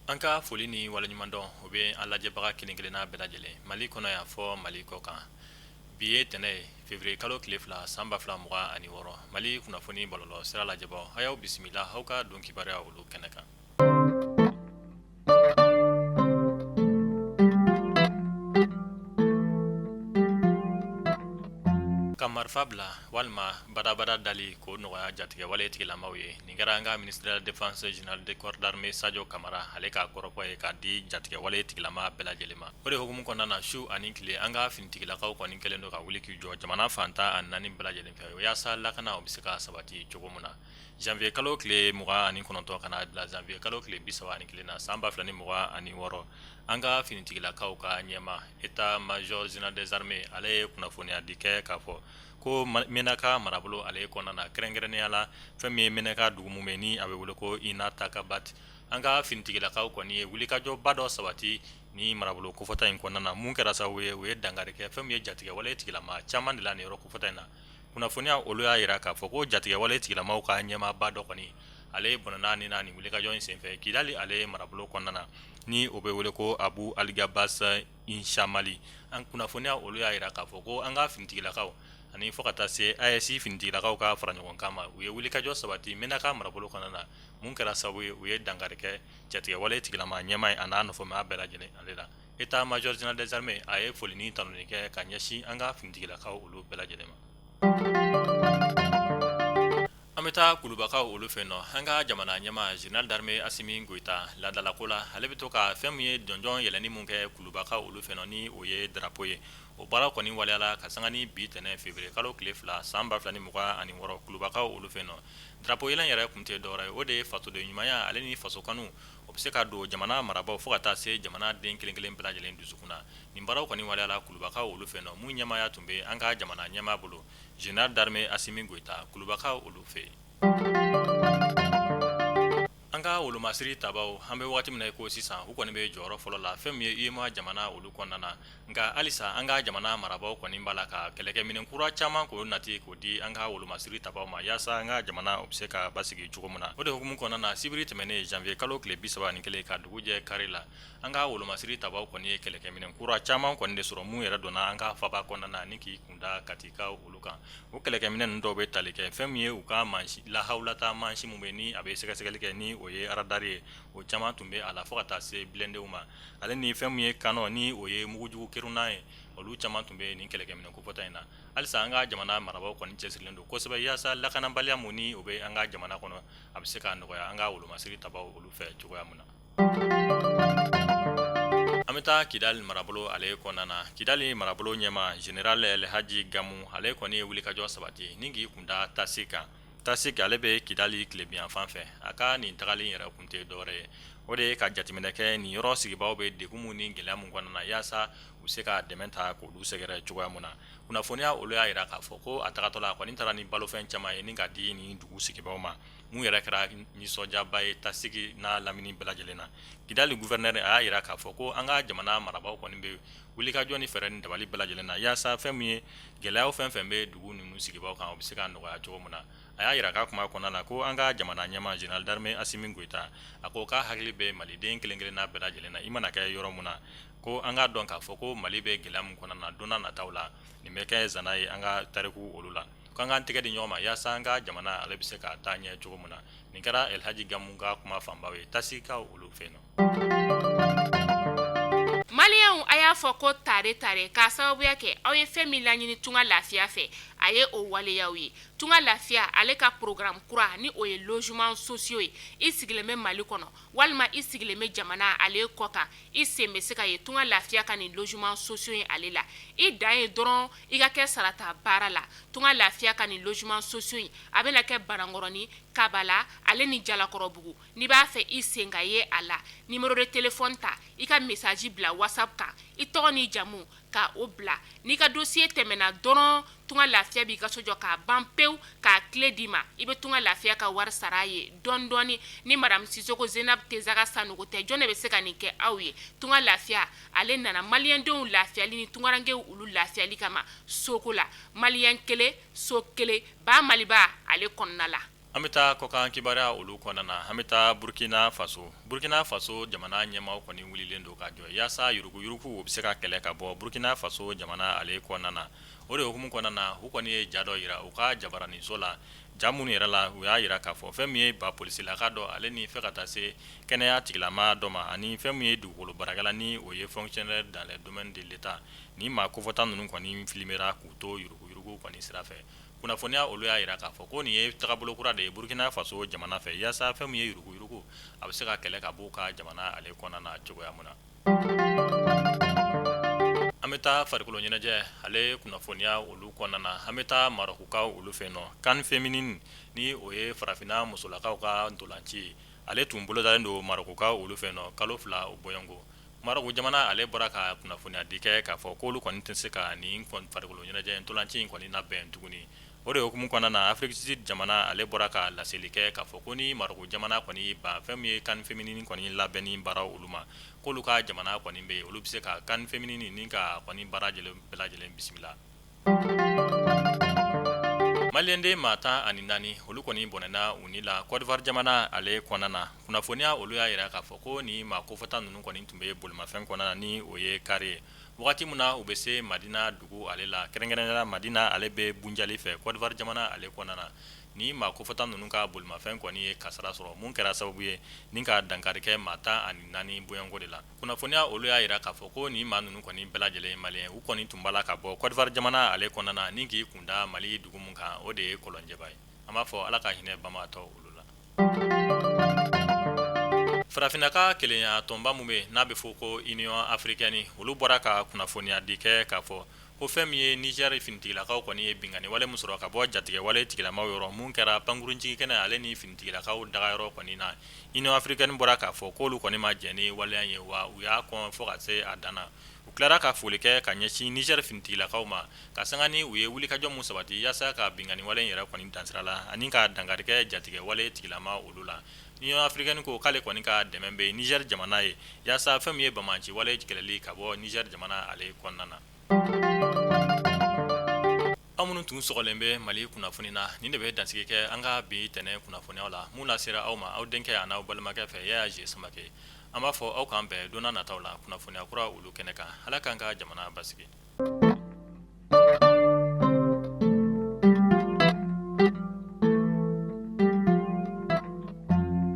An ka foli ni waleɲumandɔn o bɛ an lajɛbaga kelen kelenna bɛɛ lajɛlen Mali kɔnɔ yan fɔ Mali kɔ kan. Bi ye tɛnɛ ye février kalo tile 2 san 2026 Mali kunnafoni bɔlɔlɔ sira lajɛbaw a y'aw bisimila aw ka don kibaruya olu kɛnɛ kan. Ka marifa bila walima badabada dali k'o nɔgɔya jatigɛwale tigilamaw ye nin kɛra an ka ministre de la défense général de corps d'armée Sadio Camara ale ka kɔrɔfɔ ye k'a di jatigɛwale tigilama bɛɛ lajɛlen ma. O de hukumu kɔnɔna na su ani tile an ka finitigilakaw kɔni kɛlen don ka wuli k'i jɔ jamana fan 14 bɛɛ lajɛlen fɛ yaasa lakana o bɛ se ka sabati cogo min na. Janvier kalo tile 29 ka na bila janvier kalo tile 31 na san 2026 an ka finitigilakaw ka ɲɛmaa état major général des armées ale ye kunnafoniya di kɛ k'a fɔ ko Menaka marabolo ale kɔnɔna na kɛrɛnkɛrɛnnenya la fɛn min ye Menaka dugu min bɛ ni a bɛ wele ko Ina-Takabat an ka finitigilakaw kɔni ye wulikajɔba dɔ sabati ni marabolo kofɔta in kɔnɔna na mun kɛra sababu ye u ye dankari kɛ fɛn min ye jatigɛwale tigilama caman de la nin yɔrɔ kofɔta in na. Kunnafoniya olu y'a jira k'a fɔ ko jatigɛwale tigilamaw ka ɲɛmaaba dɔ kɔni ale bɔnɛna ni na nin wulikajɔ in senfɛ Kidali ale marabolo kɔnɔna na ni o bɛ wele ko Abu Aligabas Inchamali an kunnafoniya olu y'a jira k'a fɔ ko an ka finitigilakaw ani fo ka taa se AES finitigilakaw ka fara ɲɔgɔn kan ma u ye wulikajɔ sabati Menaka marabolo kɔnɔna na mun kɛra sababu ye u ye dankari kɛ jatigɛwale tigilama ɲɛmaa ye a n'a nɔfɛmaa bɛɛ lajɛlen ale la. État-major général des armées a ye foli ni tanuni kɛ ka ɲɛsin an ka finitigilakaw olu bɛɛ lajɛlen ma. An bɛ taa Kulubakaw olu fɛ nɔ an ka jamana ɲɛmaa général d'armée Asimi Goyita laadalako la ale bɛ to ka fɛn min ye jɔnjɔn yɛlɛnni min kɛ Kulubakaw olu fɛ nɔ ni o ye drapeau ye o baara kɔni waleyala ka sanga ni bi tɛnɛn février kalo tile 2 san 2026 Kulubakaw olu fɛ nɔ drapeau yɛlɛn yɛrɛ kun tɛ dɔwɛrɛ ye o de ye fasoden ɲumanya ale ni fasokanu o bɛ se ka don jamana marabaaw fo ka taa se jamana den kelen kelen bɛɛ lajɛlen dusukun na nin baaraw kɔni waleyala Kulubakaw olu fɛ nɔ mun ɲɛmaaya tun bɛ an ka jamana ɲɛmaa bolo général d'armée Asimi Goyita Kulubakaw olu fɛ yen. An ka wolomasiri tabaw an bɛ waati min na i ko sisan u kɔni bɛ jɔyɔrɔ fɔlɔ la fɛn min ye UEMOA jamana olu kɔnɔna na nka halisa an ka jamana marabaaw kɔni b'a la ka kɛlɛkɛminɛn kura caman k'o nati k'o di an ka wolomasiri tabaw ma yaasa an ka jamana o bɛ se ka basigi cogo min na o de hukumu kɔnɔna na sibiri tɛmɛnen janvier kalo tile 31 ka dugu jɛ kari la an ka wolomasiri tabaw kɔni ye kɛlɛkɛminɛn kura caman kɔni de sɔrɔ mun yɛrɛ donna an ka faba kɔnɔna na ni k'i kunda Katikaw olu kan o kɛlɛkɛminɛn ninnu dɔw bɛ tali kɛ fɛn min ye u ka lahawulata mansin min bɛ ni a bɛ sɛgɛsɛgɛli kɛ ni o ye radar ye o caman tun bɛ a la fo ka taa se blindéw ma ale ni fɛn min ye canon ni o ye mugujugu kerunna ye olu caman tun bɛ nin kɛlɛkɛminɛn kofɔta in na halisa an ka jamana marabaaw kɔni cɛsirilen don kosɛbɛ yaasa lakanabaliya mun ni o bɛ an ka jamana kɔnɔ a bɛ se ka nɔgɔya an ka wolomasiri tabaw olu fɛ cogoya min na. An bɛ taa Kidali marabolo ale kɔnɔna na Kidali marabolo ɲɛmaa général Elhaji Gamu ale kɔni ye wulikajɔ sabati ni k'i kunda Tasik kan Tasik ale bɛ Kidali tilebinyanfan fɛ a ka nin tagali yɛrɛ kun tɛ dɔwɛrɛ ye o de ye ka jateminɛ kɛ nin yɔrɔ sigibaaw bɛ degun mun ni gɛlɛya mun kɔnɔna na yaasa u bɛ se ka dɛmɛ ta k'olu sɛgɛrɛ cogoya mun na kunnafoniya olu y'a jira k'a fɔ ko a tagatɔ la a kɔni taara ni balofɛn caman ye ni ka di nin dugu sigibaaw ma mun yɛrɛ kɛra nisɔndiyaba ye Tasik n'a lamini bɛɛ lajɛlen na Kidali gouverneur a y'a jira k'a fɔ ko an ka jamana marabaaw kɔni bɛ wulikajɔ ni fɛɛrɛ ni dabali bɛɛ lajɛlen na yaasa fɛn min ye gɛlɛya fɛn fɛn bɛ dugu ninnu sigibaaw kan o bɛ se ka nɔgɔya cogo min na a y'a jira ka kuma kɔnɔna la ko an ka jamana ɲɛmaa général d'armée Asimi Goyita a ko k'a hakili bɛ maliden kelen kelenna bɛɛ lajɛlen na i mana kɛ yɔrɔ min na ko an k'a dɔn k'a fɔ ko Mali bɛ gɛlɛya min kɔnɔna na don nataw la nin bɛ kɛ zana ye an ka tariku olu la k'an k'an tɛgɛ di ɲɔgɔn ma yaasa an ka jamana ale bɛ se ka taa ɲɛ cogo min na nin kɛra Elhaji Gamu ka kuma fanba ye Tasikaw olu fɛ yen. Maliyɛnw a y'a fɔ ko tare tare k'a sababuya kɛ aw ye fɛn min laɲini Tunga Lafiya fɛ a ye o waleyaw ye Tunga Lafiya ale ka programme kura ni o ye logements sociaux ye i sigilen bɛ Mali kɔnɔ walima i sigilen bɛ jamana ale kɔ kan i sen bɛ se ka ye Tunga Lafiya ka nin logements sociaux ye ale la i dan ye dɔrɔn i ka kɛ sarata baara la Tunga Lafiya ka nin logements sociaux in a bɛna kɛ Banankɔrɔnin Kabala ale ni Jalakɔrɔbugu n'i b'a fɛ i sen ka ye a la numéro de téléphone ta i ka message bila WhatsApp kan i tɔgɔ n'i jamu ka o bila n'i ka dossier tɛmɛna dɔrɔn Tunga Lafiya b'i ka so jɔ k'a ban pewu k'a clé d'i ma i bɛ Tunga Lafiya ka wari sara a ye dɔɔni dɔɔni ni madame Sisoko Zenab Tezaga Sanogo tɛ jɔn de bɛ se ka nin kɛ aw ye Tunga Lafiya ale nana maliyɛndenw lafiyali ni tungarankew olu lafiyali kama soko la maliyɛn kelen so kelen ba Maliba ale kɔnɔna la. An bɛ taa kɔkan kibaruya olu kɔnɔna na. An bɛ taa Burkina Faso. Burkina Faso jamana ɲɛmaaw kɔni wulilen don ka jɔ yaasa yuruguyurugu o bɛ se ka kɛlɛ ka bɔ Burkina Faso jamana ale kɔnɔna na. O de hukumu kɔnɔna na, u kɔni ye ja dɔ jira u ka jabaraninso la, ja minnu yɛrɛ la u y'a jira k'a fɔ fɛn min ye ba polisilaka dɔ ale ni fɛ ka taa se kɛnɛya tigilama dɔ ma, ani fɛn min ye dugukolo baarakɛla ni o ye fonctionnaire dans les domaines de l'État. Ni maa kofɔta ninnu kɔni filimera k'u to yuruguyurugu kɔni sira fɛ. Kunnafoniya olu y'a jira k'a fɔ ko nin ye tagabolo kura de ye Burkina Faso jamana fɛ, yaasa fɛn min ye yuruguyurugu a bɛ se ka kɛlɛ ka b'u ka jamana ale kɔnɔna na cogoya min na. An bɛ taa farikolo ɲɛnajɛ ale kunnafoniya olu kɔnɔna na. An bɛ taa Marɔkukaw olu fɛ yen nɔ. CAN féminine ni o ye farafinna musolakaw ka ntolanci ye, ale tun bolodalen don Marɔkukaw olu fɛ yen nɔ kalo 2 o bɔɲɔgɔnko. Marɔku jamana ale bɔra ka kunnafoniya di kɛ k'a fɔ k'olu kɔni tɛ se ka nin farikolo ɲɛnajɛ ntolanci in kɔni labɛn tuguni. O de hukumu kɔnɔna na, Afrique du Sud jamana ale bɔra ka laseli kɛ k'a fɔ ko ni Marɔku jamana kɔni ban fɛn min ye CAN féminine kɔni labɛnni baara olu ma, k'olu ka jamana kɔni bɛ yen, olu bɛ se ka CAN féminine ni ka kɔni baara bɛɛ lajɛlen bisimila. Maliyɛnden maa 14, olu kɔni bɔnɛna u ni la Côte d'Ivoire jamana ale kɔnɔna na. Kunnafoniya olu y'a jira k'a fɔ ko ni maa kofɔta ninnu kɔni tun bɛ bolimafɛn kɔnɔna na ni o ye kari ye, wagati min na u bɛ se Madina dugu ale la, kɛrɛnkɛrɛnnenya la Madina ale bɛ Bunjali fɛ Côte d'Ivoire jamana ale kɔnɔna na. Ni maa kofɔta ninnu ka bolimafɛn kɔni ye kasara sɔrɔ, mun kɛra sababu ye ni ka dankari kɛ maa 14 bɔɲɔgɔnko de la. Kunnafoniya olu y'a jira k'a fɔ ko nin maa ninnu kɔni bɛɛ lajɛlen ye maliyɛn. U kɔni tun b'a la ka bɔ Côte d'Ivoire jamana ale kɔnɔna na ni k'i kunda Mali dugu min kan, o de ye Kɔlɔnjɛba ye. An b'a fɔ Ala ka hinɛ banbaatɔ olu la. Farafinna ka kelenya tɔnba min bɛ yen n'a bɛ fɔ ko Union africaine, olu bɔra ka kunnafoniya di kɛ k'a fɔ ko fɛn min ye Niger finitigilakaw kɔni ye binkanni wale min sɔrɔ ka bɔ jatigɛwale tigilamaw yɔrɔ, mun kɛra pankurunjigin kɛnɛ ale ni finitigilakaw dagayɔrɔ kɔni na. Union africaine bɔra k'a fɔ k'olu kɔni ma jɛn ni waleya ye, wa u y'a kɔn fo ka se a dan na. U tilara ka foli kɛ ka ɲɛsin Niger finitigilakaw ma, ka sanga ni u ye wulikajɔ min sabati yaasa ka binkanni wale in yɛrɛ kɔni dan sira la ani ka dankari kɛ jatigɛwale tigilama olu la. Union africaine ko k'ale kɔni ka dɛmɛ bɛ Niger jamana ye yaasa fɛn min ye banbaanci wale kɛlɛli ka bɔ Niger jamana ale kɔnɔna na. Aw minnu tun sɔgɔlen bɛ Mali kunnafoni na, nin de bɛ dansigi kɛ an ka bi tɛnɛn kunnafoniyaw la, mun lasera aw ma aw denkɛ an'aw balimakɛ fɛ Yaya J Samakɛ. An b'a fɔ aw k'an bɛn don nataw la kunnafoniya kura olu kɛnɛ kan. Ala k'an ka jamana basigi.